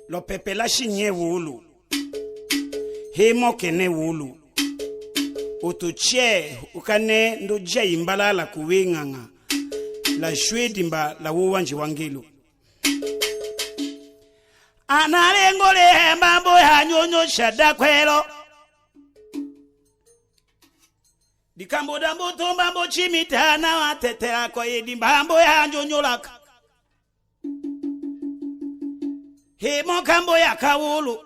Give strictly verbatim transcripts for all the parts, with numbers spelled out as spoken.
Lɔ pepe la shi nye wulu. Hemɔ kene wulu. Otu tse ukane ndo jai mbalala kuwe ŋaŋa. La shwe dimba la wo wanji wa ngelu. Ana lengole mbambo ya nyonyo shada kwelo. Dikambo da mboto mbambo tsimite ana wa tetela ko ye di mbambo ya nyonyo laka. Hemɔ kambo ya kawulu.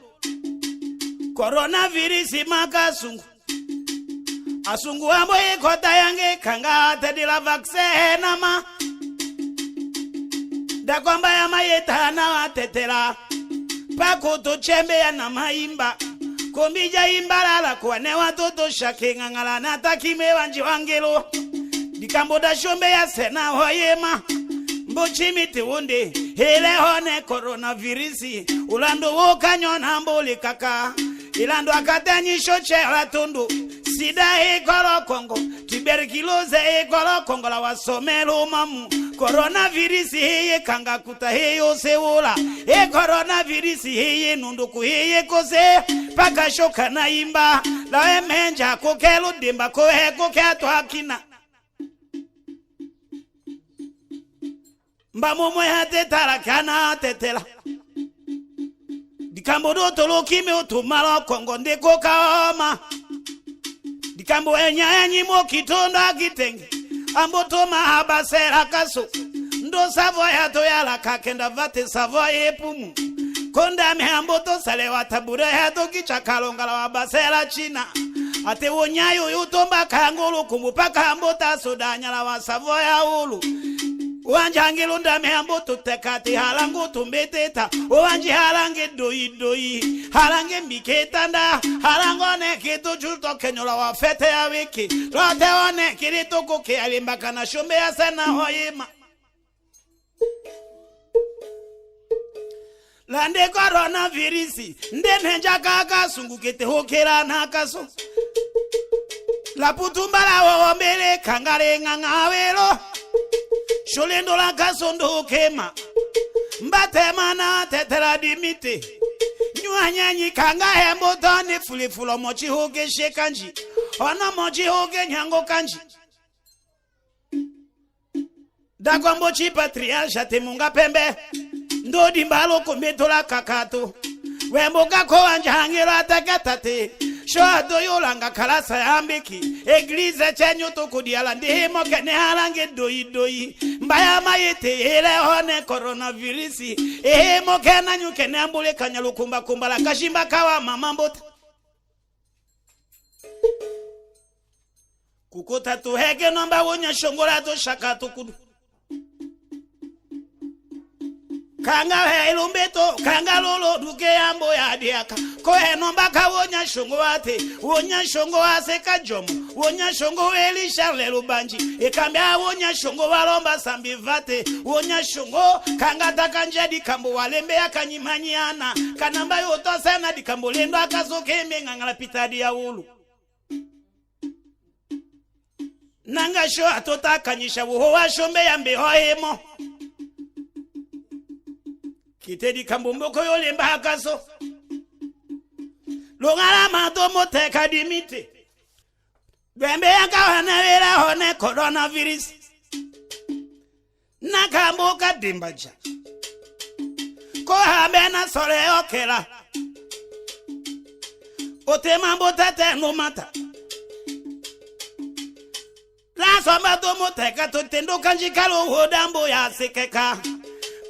Coronavirus maka asungu. Asungu ambo ye kota yange kanga tedi la vaccin hena ma. Da kwamba ya mayeta na wa tetela. Pa kutu tsembe ya na mayimba. Kumbi ja imba lala kwane wa toto shake ŋaŋala na taki me wanji wa ngelu. Dikambo da shombe ya sena ho yema. Mbo tsimite wonde. Hele hone coronavirus. Ulando wo kanyo na mbole kaka. Ilando akatanyi shoche la tundu. Sida e kolo Kongo. Tuberculose e kolo Kongo la wasomelo mamu. Coronavirus heye kanga kuta heyo se wola. E coronavirus heye nunduku heye kose. Paka shoka na imba. La e menja ko kelo dimba ko he ko ke atwa kina. Mba momo ya tetala kana tetela. Dikambo do tolo kime otu malo Kongo nde ko kaoma. Dikambo enya enyi mo kitonda kitenge. Ambo toma habasela kaso. Ndo savo ya to yala kakenda vate savo ye pumu. Konda me ambo to sale wa tabure ya to kicha kalonga la wa basela China. Ate wo nyayo yo tomba kangolo kumbu paka ambo ta soda nyala wa savo ya ulu. Wanji angelo ndame ambo tutekati halango tumbeteta. Wanji halange doi doi. Halange mbiketanda. Halango ne kito juto kenyola wa fete ya wiki. Lote one kirito kuke alimbaka na shombe ya sena hoyima. Lande coronavirus, nde nenja kaka sungu kete hokela na kaso. La putumba la wowombele kangale ŋaŋa welo. Sholendo la kaso ndo kema. Mbatema na tetela dimite. Nyuanyanyi kanga hembo tone fulifulo mochi hoke shekanji. Ono mochi hoke nyango kanji. Dakwambo tsi patriarche te munga pembe. Ndodi mbalo ko metola kakatu. Wembo gako wanja hangela takatate. Sho ato yolanga kalasa ya mbeki. Eglize tsenyo to kudiala ndi hemo kene halange doi doi. Mbaya mayete hele hone coronavirus. Ehemo kena nyu kene ambule kanya lukumba kumbala kashimba kawa mama mbota. Kukota tuheke nomba wonya shongola to shaka tukudu. Kanga he ilumbeto, kanga lolo duke yambo ya diaka. Kohe nomba ka wonya shongo ate, wonya shongo ase ka jomo, wonya shongo eli Charles Lubanji. Ekambe a wonya shongo walomba sambi vate, wonya shongo kanga takanja dikambo walembe ya kanyimanyiana. Kanamba yoto sena dikambo lendo akasoke me ŋaŋala pitadi ya ulu. Nanga sho ato takanyisha wuho wa shombe ya mbe ho hemo. Kite dikambo mboko yolemba hakaso. Longala mato moteka dimite. Bembe ya kawana wela hone coronavirus. Nakambo kadimbaja. Ko hambe na sole okela. Otema mbo tete no mata. La somba to moteka to tendo kanji kalo hodambo ya sekeka.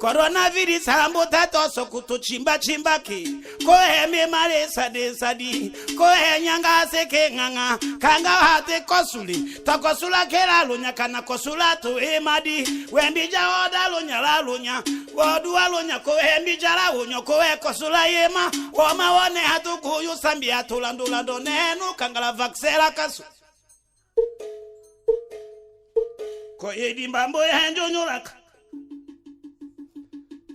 Coronavirus hambo tato sokuto chimba chimba ki. Ko hemi male sadi sadi. Ko he nyanga seke ŋaŋa. Kanga hate kosuli. Takosula kela lunya kana kosula tu emadi. Wembija oda lunya la lunya. Wodu wa lunya ko wembija la wunyo ko we kosula yema. Woma wone hatu kuyu sambi atu landu lando nenu kangala vaksela kasu. Ko yedi mbambo ya njo nyolaka.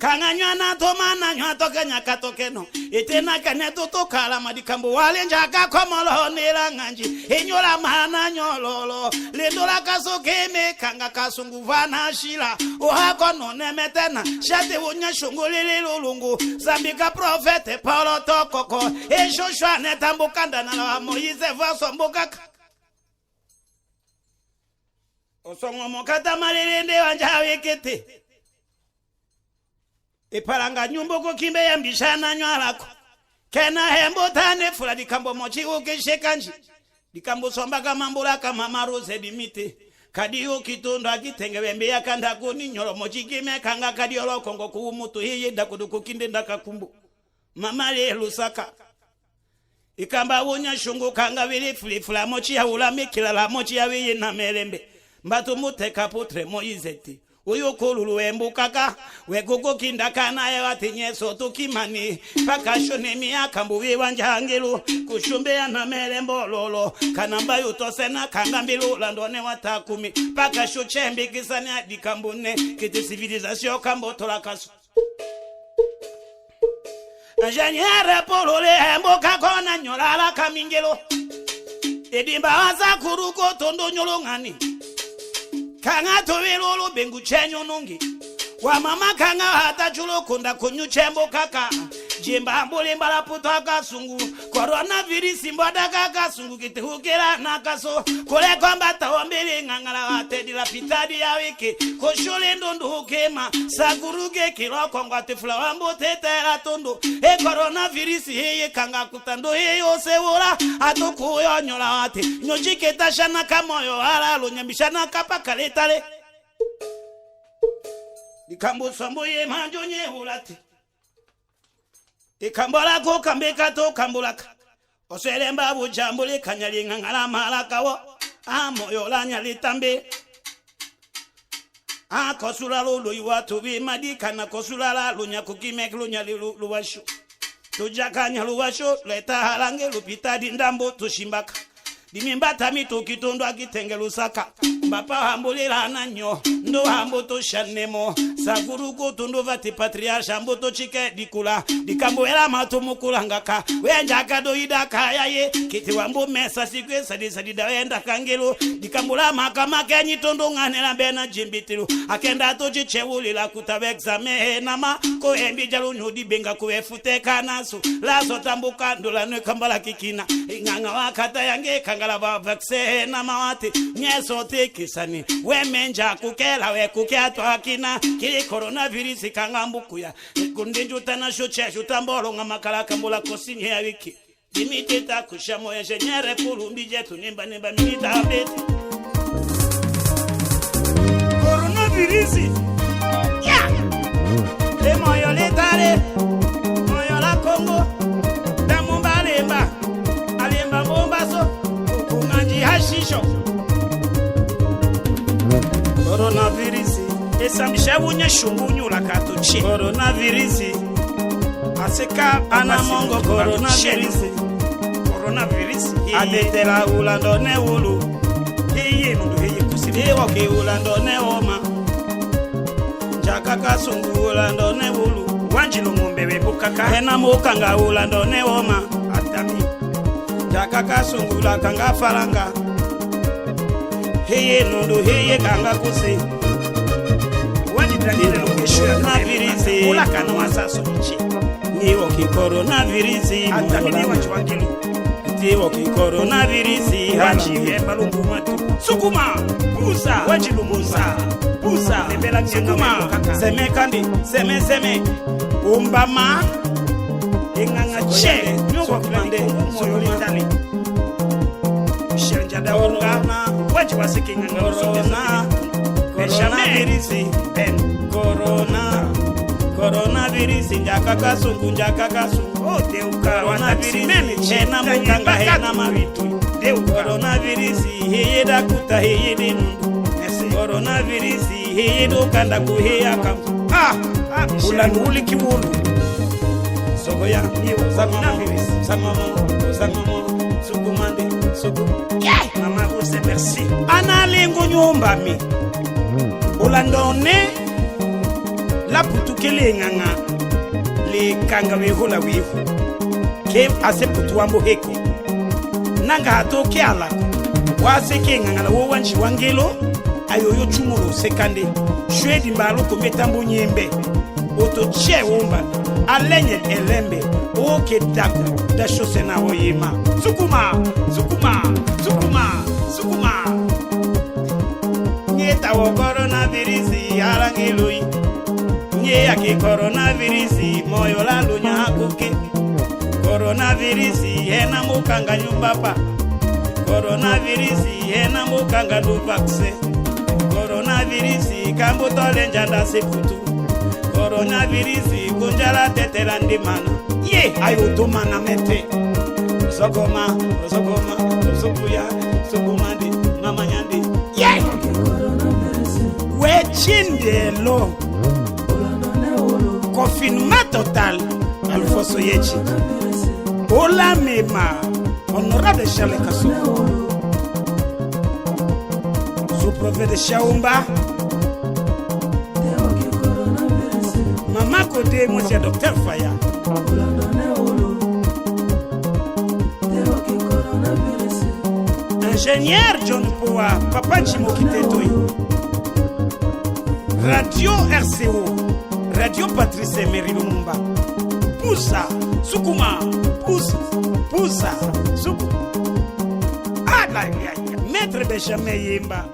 Kanga nywana toma na nywa toke nyaka toke no. Ete na kane tutu kala madikambu wale njaka komolo nila nganji. Inyola mana nyololo. Lindula kasuki mi kanga kasungu vana shila. Oha kono nemetena. Shati unya shungu lili lulungu. Zambika profete Paulo tokoko. Eshoshwa ne tambuka ndana la Moize vaso mbukaka. Osongo mokata malili ndi wanja wikiti. Ipalanga nyumbu kukimbe yambishana nywalako. Kena hembu tane fula dikambu mochi ukishikanji. Dikambu sombaka mambulaka mama Rose Dimiti. Kadi ukitundwa kitenge wembe yakanda kuni nyolo mochi kime kanga kadi olo Kongo kuumutu hiyi dakudu kukindi ndaka kumbu. Mama le Lusaka. Ikamba unya shungu kanga wili fulifula mochi ya ula mikila la mochi ya wiyi na melembe. Mbatu muteka putre Moize ti. Uyu kululu wembukaka, wekuku kindaka naye wati nyeso tukimani. Paka shuni miaka mbuwi wanja ngilu, kushumbe ya na melembe ololo. Kana mbayu tose na kanga mbilu la ndone wata kumi. Paka shu chembi kisani ya dikambu ne, kiti civilisation kambo tola kasu. Ingénieur pulule hembuka kona nyola la kamingelo. Edimba waza kuruko tondo nyolo ngani. Kanga tuwilulu bengu chenyu nungi. Wamama kanga hata chulo kunda kunyu chembukaka. Jimba mbuli mbala putwa kasungu. Coronavirus mbadaka kasungu kiti hukila na kaso. Kule komba taombili ngangala watedi la pitadi ya wiki. Koshuli ndundu hukima. Sakuruke kiloko ngwati fula wambu tetela tundu. E coronavirus hiyi kanga kutandu hiyi osewula. Atu kuyo nyola wati. Nyochike tashana kamoyo ala lunyambishana kapa kalitale. Dikambu sombu ye manjo nye hulati. Ikambola kukambika tukambulaka. Oswelemba bujambuli kanyali ngangala malaka wo. Amoyo la nyali tambi. Akosula lulu iwa tubi madikana kosula la lunya kukimeki lunya lilu luwashu. Tujakanya luwashu leta halange lupitadi ndambu tushimbaka. Dimi mbata mi tukitundwa kitenge Lusaka. Mbapa hambulila na nyo. Ndu hambu tushanemo. Sakulu kutundu vati patriarche hambu tuchike dikula. Dikambu wela matu mukulangaka. Wenjaka do idaka yaye. Kiti wambu mesa sikwe sadi sadi da wenda kangilu. Dikambu la maka make nyitundu ngane la mbena jimbitilu. Akenda tuchiche ulila kutaba examen he nama. Ko embi jalu nyudi benga kuwe fute kanasu. Laso tambuka ndula nwe kambala kikina. Inganga wakata yange kangala ba vaccin na mawati. Nyeso tikisani. We menja kukela we kukia twakina. Kili coronavirus kanga mbukuya. Kundi njuta na shuche shuta mbolo nga makala kambula kosinye ya wiki. Dimitita kushamo ya jenyere pulumbi jetu nimba nimba minita beti. Coronavirus. Ya. Le moyo letale. Moyo la Kongo. Damu mbalemba. Alemba bombaso. Kunganji hashisho. Coronavirus. Esambisha bunya shungu nyula katuchi. Coronavirus. Aseka ana mongo coronavirus. Coronavirus. Adetela ulando ne ulu. Heye nundu heye kusi. Ewo ki ulando ne oma. Njaka kasungu ulando ne ulu. Wanjilo ngombe we bukaka. Hena mukanga ulando ne oma. Atami. Njaka kasungu la kanga falanga. Heye nundu heye kanga kusi. Wani Daniel Lukesho ya coronavirus. Ulaka no asaso nchi. Niwo ki coronavirus. Atamini wa chwangilu. Niwo ki coronavirus. Wachi ye balungu matu. Sukuma. Buza. Wachi lumuza. Buza. Sukuma. Seme kandi. Seme seme. Umbama. Inganga che. Nyoko kumande. Sukuma. Shanja da corona. Wachi wasiki nganga corona. Corona virus. Ben. Corona. Corona virus. Njaka kasungu, njaka kasungu. Oh, deuka. Corona virus. Hena mukanga, hena mabitu. Deuka. Corona virus. Heye da kuta, heye de nundu. Corona virus. Heye do kanda kuheya kam. Ah. Ula nuli kiwulu. Sogoya. Sangamo. Sangamo. Sangamo. Sukumande. Suku. Mama use merci. Ana lengo nyumba mi. Ula ndone. La putu ke le ŋaŋa le kanga weho la weho. Ke ase putu wambo heko. Nanga hato ke ala. Wa se ke ŋaŋa la wo wanji wangelo. Ayo yo chumolo sekande. Shwedi mbalo ko metambo nyembe. Oto che womba. Alenye elembe. Oke daku. Da shose na oyema. Sukuma. Sukuma. Sukuma. Sukuma. Nye ta wo coronavirus, ala ngi lui. Nye ya ke coronavirus, moyo la lunya kuke. Coronavirus, hena mukanga nyumba pa. Coronavirus, hena mukanga du vaccin. Coronavirus, kambu tole njanda se putu. Coronavirus, kunjala tetela ndimana. Ye, ayo to mana mete. Sogoma, sogoma, soguya, sogoma ndi, mama nyandi. Ye! We chindelo. Confinement total. Alfonso Yechi. Ola mema. Honorable Charles Kaso. Sous-préfet de Shaumba. Mama Kode, mosi ya Docteur Faya. Ingénieur John Poa, papa Chimo Kitetoi. Radio R C O, Radio Patrice Emery Lumumba. Pusa, sukuma, pusa, pusa, suku. Ah, la, ya, ya. Maître Benjamin Yemba.